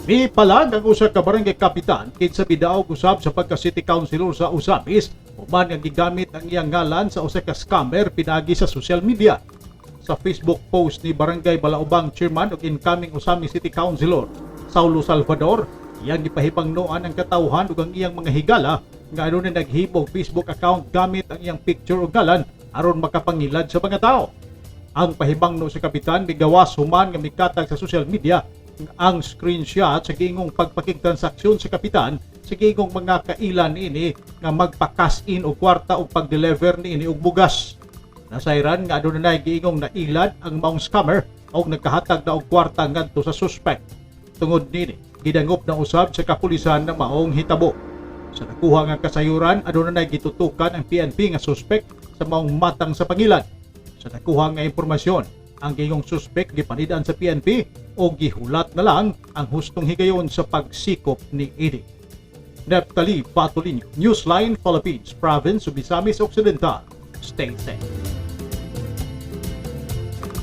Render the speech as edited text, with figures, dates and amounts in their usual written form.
Mipalag ang usa ka barangay kapitan kinsa midaog usab sa pagka city councilor sa Ozamiz human nga gigamit ang iyang ngalan sa usa ka scammer pinaagi sa social media. Sa Facebook post ni Barangay Balaubang Chairman ug incoming Ozamiz City Councilor Saulo Salvador, iyang gipahibangnoan ang katawhan ug ang iyang mga higala nga adunay naghimo og Facebook account gamit ang iyang picture ug ngalan aron makapangilad sa mga tao. Ang pahibangno sa kapitan migawas human nga mikatag sa social media ang screenshot sa giingong pagpakigtransaksyon sa kapitan sa giingong mga kailan niini nga magpa-cash in og kwarta o pag-deliver niini og bugas. Nasayran nga adunay giingong nailad ang maong scammer og nagkahatag na og kwarta ngadto sa suspect. Tungod niini, gidangop na usab sa kapulisan ng maong hitabo. Sa nakuha nga kasayuran, adunay gitutukan ang PNP nga suspect sa maong matang sa pangilad. Sa nakuha nga impormasyon, ang giingong suspect gipanid-an sa PNP o gihulat na lang ang hustong higayon sa pagsikop niini. Neptali Batolino, Newsline Philippines, Province of Misamis Occidental. Stay safe.